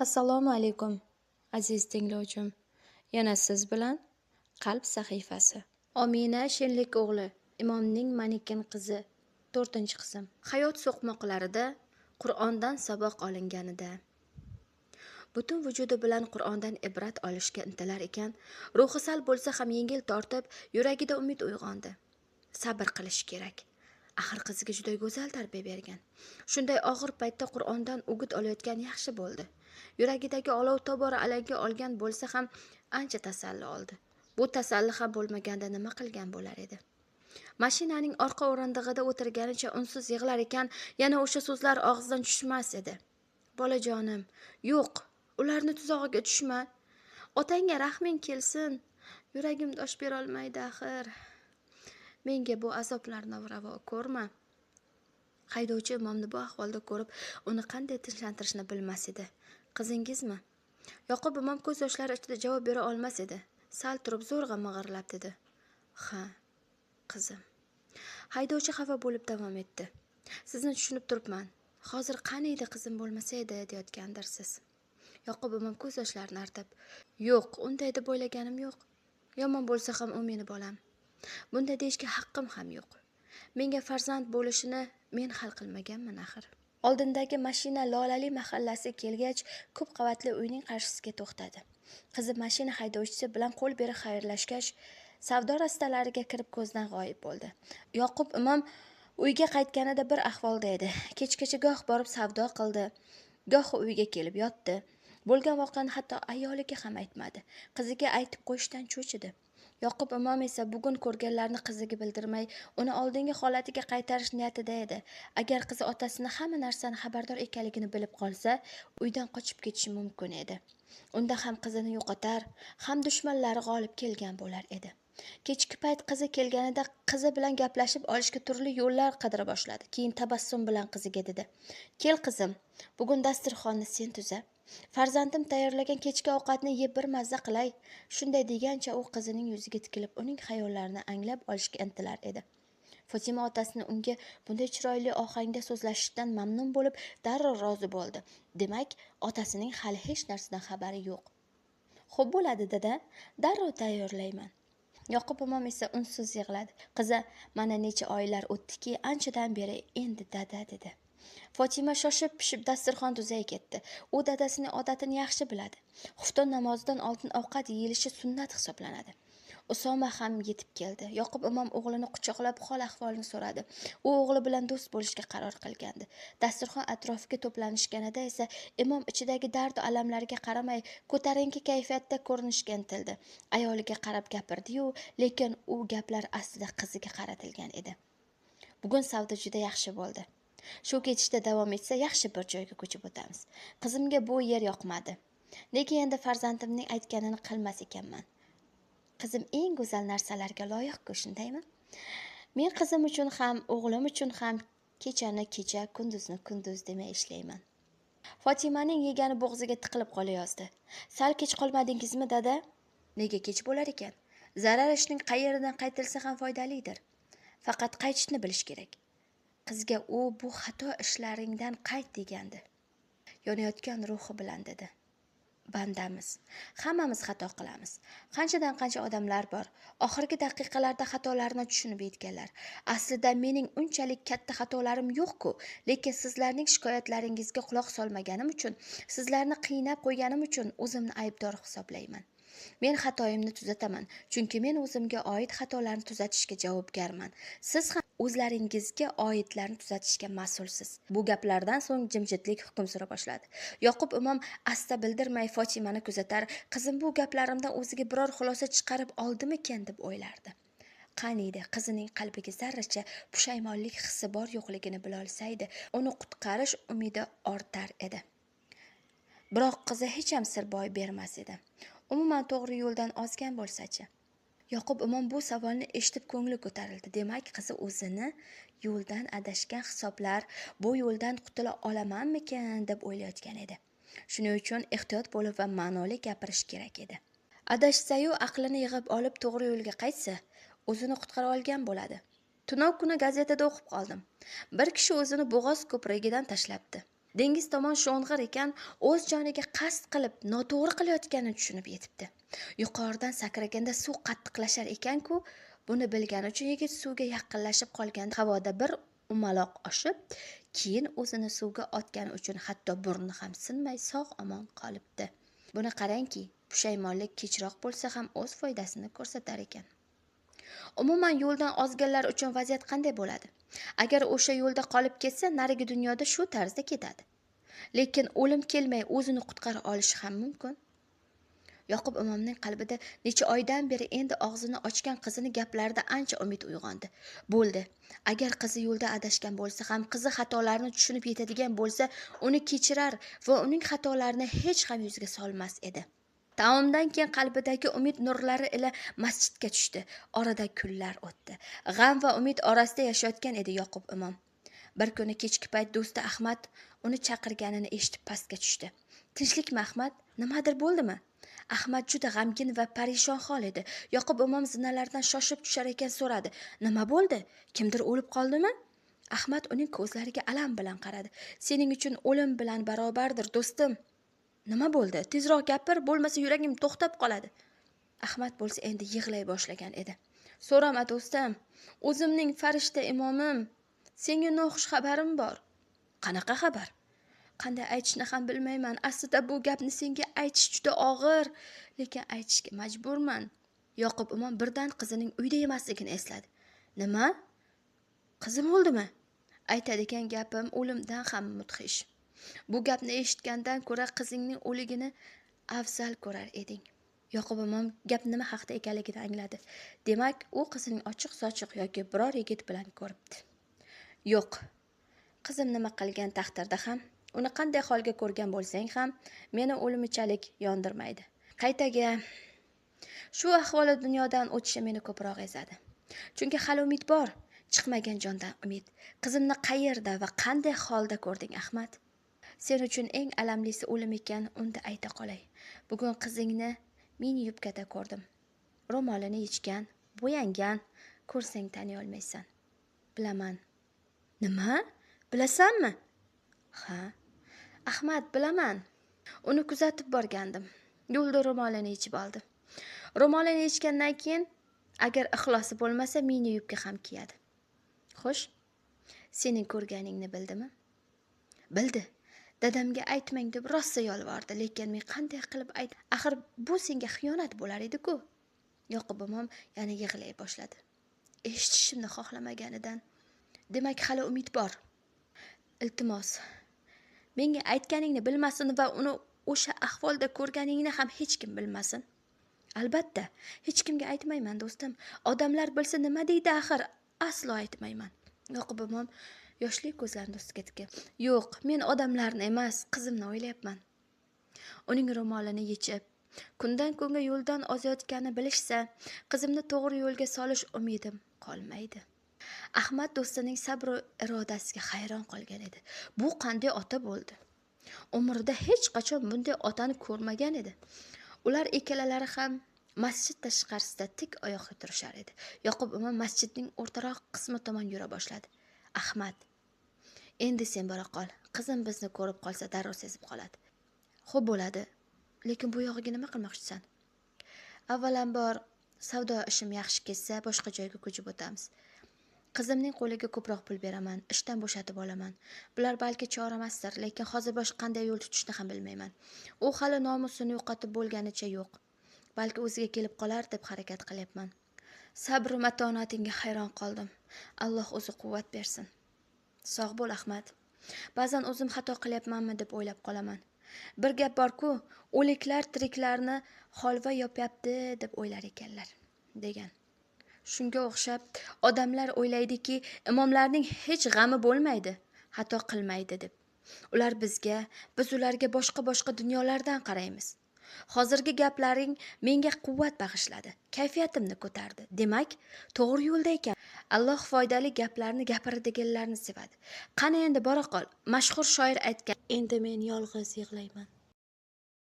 Assalomu alaykum, aziz tinglovchim. Yana siz bilan Qalb sahifasi. Omina Shenlik o'g'li, imomning manikin qizi. 4-qism. Hayot so'qmoqlarida Qur'ondan saboq olinganida. Butun vujudi bilan Qur'ondan ibrat olishga intilar ekan, ruhi sal bo'lsa ham yengil tortib, yuragida umid uyg'ondi. Sabr qilish kerak. Axir qiziga juda go'zal tarbiya bergan. Shunday og'ir paytda Qur'ondan o'git olayotgan yaxshi bo'ldi. Yuragidagi olov tobora alanga olgan bo'lsa ham ancha tasalli oldi. Bu tasalli ham bo'lmaganda nima qilgan bo'lar edi? Mashinaning orqa o'rindig'ida o'tirganicha unsiz yig'lar ekan, yana o'sha so'zlar og'zidan tushmas edi. Bolajonim, yo'q, ularni tuzog'iga tushma. Otangga rahming kelsin. Yuragim dosh bera olmaydi axir. Menga bu azoblarni ravo ko'rma. Haydovchi imomni bu ahvolda ko'rib, uni qanday tinchlantirishni bilmas edi. Qizingizmi? Yoqub imom ko'z yoshlari ichida javob bera olmas edi. Sal turib zo'rg'a mig'irlab dedi. Ha, qizim. Haydovchi xafa bo'lib davom etdi. Sizni tushunib turibman. Hozir qaniydi qizim bo'lmasa edi deyotgandirsiz. Yoqub imom ko'z yoshlarini artib, yo'q, unday deb o'ylaganim yo'q. Yomon bo'lsa ham u meni bolam. Bunday deyishga haqqim ham yo'q. Menga farzand bo'lishini men hal qilmaganman axir. Oldindagi mashina Lolali mahallasiga kelgach, ko'p qavatli uyning qarshisiga to'xtadi. Qizi mashina haydovchisi bilan qo'l berib xayrlashgach, savdo rastalariga kirib ko'zdan g'oyib bo'ldi. Yoqub imom uyga qaytganida bir ahvolda edi. Kechgacha goh borib savdo qildi, goh uyga kelib yotdi. Bo'lgan voqeani hatto ayoliga ham aytmadi. Qiziga aytib qo'yishdan cho'chidi. Yoqub imom esa bugun ko'rganlarini qiziga bildirmay, uni oldingi holatiga qaytarish niyatida edi. Agar qizi otasini hamma narsani xabardor ekanligini bilib qolsa, uydan qochib ketishi mumkin edi. Unda ham qizini yo'qotar, ham dushmanlari g'olib kelgan bo'lar edi. Kechki payt qizi kelganida qizi bilan gaplashib olishga turli yo'llar qidira boshladi. Keyin tabassum bilan qiziga dedi: "Kel qizim, bugun dasturxonni sen tuza. Farzandim tayyorlagan kechki ovqatni yeb bir mazza qilay." Shunday degancha u qizining yuziga tikilib, uning xayollarini anglab olishga intilar edi. Fotima otasini unga bunday chiroyli ohangda so'zlashishidan mamnun bo'lib, darrov rozi bo'ldi. Demak, otasining hali hech narsadan xabari yo'q. "Xo'p bo'ladi, dada, darrov tayyorlayman." Yoqub imom esa unsiz yig'ladi. Qizi, mana necha oylar o'tdiki, anchadan beri endi dada dedi. Fotima shoshib pishib dasturxon tuzay ketdi. U dadasining odatini yaxshi biladi. Xufton namozidan oldin ovqat yeyilishi sunnat hisoblanadi. Usoma ham yetib keldi. Yoqub imom o'g'lini quchoqlab hol ahvolini so'radi. U o'g'li bilan do'st bo'lishga qaror qilgandi. Dasturxon atrofiga to'planishganida esa imom ichidagi dard alamlarga qaramay ko'tarinki kayfiyatda ko'rinishga intildi. Ayoliga qarab gapirdi-yu, lekin u gaplar aslida qiziga qaratilgan edi. Bugun savdo juda yaxshi bo'ldi. Shu ketishda davom etsa, yaxshi bir joyga ko'chib o'tamiz. Qizimga bu yer yoqmadi. Nega endi farzandimning aytganini qilmas ekanman? Qizim eng go'zal narsalarga loyiq-ku, shundaymi? Men qizim uchun ham, o'g'lim uchun ham kechani kecha, kunduzni kunduz demay ishlayman. Fotimaning yegani bo'g'ziga tiqilib qolayozdi. Sal kech qolmadingizmi, dada? Nega kech bo'lar ekan? Zarar ishning qayeridan qaytilsa ham foydalidir. Faqat qaytishni bilish kerak. Qizga u bu xato ishlaringdan qayt degandi. Yonayotgan ruhi bilan dedi. Bandamiz. Hammamiz xato qilamiz. Qanchadan qancha odamlar bor. Oxirgi daqiqalarda xatolarini tushunib yetganlar. Aslida mening unchalik katta xatolarim yo'q-ku, lekin sizlarning shikoyatlaringizga quloq solmaganim uchun, sizlarni qiynab qo'yganim uchun o'zimni aybdor hisoblayman. Men xatoyimni tuzataman, chunki men o'zimga oid xatolarni tuzatishga javobgarman. Siz ham o'zlaringizga oidlarni tuzatishga mas'ulsiz. Bu gaplardan so'ng jimjitlik hukm sura boshladi. Yoqub imom asta bildirmay Fotimani kuzatar, qizim bu gaplarimdan o'ziga biror xulosa chiqarib oldimikan deb o'ylardi. Qaniydi qizining qalbiga zarracha pushaymonlik hissi bor yo'qligini bila olsaydi, uni qutqarish umidi ortar edi. Biroq qizi hech ham sir boy bermas edi. Umuman to'g'ri yo'ldan ozgan bo'lsa-chi? Yoqub imom bu savolni eshitib ko'ngli ko'tarildi. Demak, qizi o'zini yo'ldan adashgan hisoblar, bu yo'ldan qutula olamanmikan deb o'ylayotgan edi. Shuning uchun ehtiyot bo'lib va ma'noli gapirish kerak edi. Adashsa-yu aqlini yig'ib olib to'g'ri yo'lga qaytsa, o'zini qutqara olgan bo'ladi. Tunov kuni gazetada o'qib qoldim. Bir kishi o'zini bo'g'oz ko'prigidan tashlabdi. Dengiz tomon sho'ng'ir ekan, o'z joniga qasd qilib noto'g'ri qilayotganini tushunib yetibdi. Yuqoridan sakraganda suv qattiqlashar ekan-ku, buni bilgani uchun yigit suvga yaqinlashib qolganda havoda bir umaloq oshib, keyin o'zini suvga otgani uchun hatto burni ham sinmay sog' omon qolibdi. Buni qarangki, pushaymonlik kechroq bo'lsa ham o'z foydasini ko'rsatar ekan. Umuman yo'ldan ozganlar uchun vaziyat qanday bo'ladi? Agar o'sha yo'lda qolib ketsa, narigi dunyoda shu tarzda ketadi. Lekin o'lim kelmay o'zini qutqara olishi ham mumkin. Yoqub imomning qalbida necha oydan beri endi og'zini ochgan qizini gaplarida ancha umid uyg'ondi. Bo'ldi. Agar qizi yo'lda adashgan bo'lsa ham, qizi xatolarini tushunib yetadigan bo'lsa, uni kechirar va uning xatolarini hech ham yuziga solmas edi. Taomdan keyin qalbidagi umid nurlari ila masjidga tushdi. Orada kunlar o'tdi. G'am va umid orasida yashayotgan edi Yoqub imom. Bir kuni kechki payt do'sti Ahmad uni chaqirganini eshitib pastga tushdi. Tinchlikmi Ahmad? Nimadir bo'ldimi? Ahmad juda g'amgin va parishon hol edi. Yoqub imom zinalardan shoshib tushar ekan so'radi. Nima bo'ldi? Kimdir o'lib qoldimi? Ahmad uning ko'zlariga alam bilan qaradi. Sening uchun o'lim bilan barobardir, do'stim. Nima bo'ldi? Tezroq gapir, bo'lmasa yuragim to'xtab qoladi. Ahmad bo'lsa endi yig'lay boshlagan edi. So'rama do'stim, o'zimning farishta imomim, senga noxush xabarim bor. Qanaqa xabar? Qanday aytishni ham bilmayman. Aslida bu gapni senga aytish juda og'ir, lekin aytishga majburman. Yoqub imom birdan qizining uyda emasligini esladi. Nima? Qizim o'ldimi? Aytadigan gapim o'limdan ham mudhish. Bu gapni eshitgandan ko'ra qizingning o'ligini afzal ko'rar eding. Yoqub imom gap nima haqda ekanligini angladi. Demak, u qizining ochiq-sochiq yoki biror yigit bilan ko'ribdi. Yo'q. Qizim nima qilgan taqdirda ham, uni qanday holga ko'rgan bo'lsang ham, meni o'limichalik yondirmaydi. Qaytaga shu ahvolda dunyodan o'tishi meni ko'proq ezadi. Chunki hali umid bor, chiqmagan jondan umid. Qizimni qayerda va qanday holda ko'rding, Ahmad? Sen uchun eng alamlisi o'lim ekan, unda ayta qolay. Bugun qizingni mini yubkada ko'rdim. Ro'molini yechgan, bo'yangan, ko'rsang taniy olmaysan. Bilaman. Nima? Bilasanmi? Ha. Ahmad, bilaman. Uni kuzatib borgandim. Yo'lda ro'molini yechib oldi. Ro'molini yechgandan keyin agar ixlosi bo'lmasa mini yubka ham kiyadi. Xo'sh, sening ko'rganingni bildimi? Bildi. Dadamga aytmang deb rosa yolvordi, lekin men qanday qilib ayt? Axir bu senga xiyonat bo'lar edi-ku. Yoqub imom yana yig'lay boshladi. Eshitishimni xohlamaganidan. Demak, hali umid bor. Iltimos, menga aytganingni bilmasin va uni o'sha ahvolda ko'rganingni ham hech kim bilmasin. Albatta, hech kimga aytmayman do'stim. Odamlar bilsa nima deydi axir? Aslo aytmayman. Yoqub imom yoshli ko'zlarini do'stiga tikib, yo'q, men odamlarni emas, qizimni o'ylayapman. Uning ro'molini yechib, kundan kunga yo'ldan ozayotganini bilishsa, qizimni to'g'ri yo'lga solish umidim qolmaydi. Ahmad do'stining sabr irodasiga hayron qolgan edi. Bu qanday ota bo'ldi? Umrida hech qachon bunday otani ko'rmagan edi. Ular ikkalalari ham masjid tashqarisida tik oyoqda turishar edi. Yoqub imom masjidning o'rtaroq qismi tomon yura boshladi. Ahmad, endi sen bora qol. Qizim bizni ko'rib qolsa darrov sezib qoladi. Xo'p bo'ladi. Lekin bu yog'iga nima qilmoqchisan? Avvalambor savdo ishim yaxshi ketsa, boshqa joyga ko'chib o'tamiz. Qizimning qo'liga ko'proq pul beraman, ishdan bo'shatib olaman. Bular balki chora emasdir, lekin hozir boshqa qanday yo'l tutishni ham bilmayman. U hali nomusini yo'qotib bo'lganicha yo'q. Balki o'ziga kelib qolar deb harakat qilyapman. Sabr va matonatingga hayron qoldim. Alloh o'zi quvvat bersin. Sog' bo'l Ahmad. Ba'zan o'zim xato qilyapmanmi deb o'ylab qolaman. Bir gap bor-ku, o'liklar tiriklarni holva yopyapti deb o'ylar ekanlar, degan. Shunga o'xshab odamlar o'ylaydiki, imomlarning hech g'ami bo'lmaydi, xato qilmaydi deb. Ular bizga, biz ularga boshqa-boshqa dunyolardan qaraymiz. Hozirgi gaplaring menga quvvat bag'ishladi, kayfiyatimni ko'tardi. Demak, to'g'ri yo'lda ekan. Alloh foydali gaplarni gapiradiganlarni sevadi. Qani endi bora qol, mashhur shoir aytgan, endi men yolg'iz yig'layman.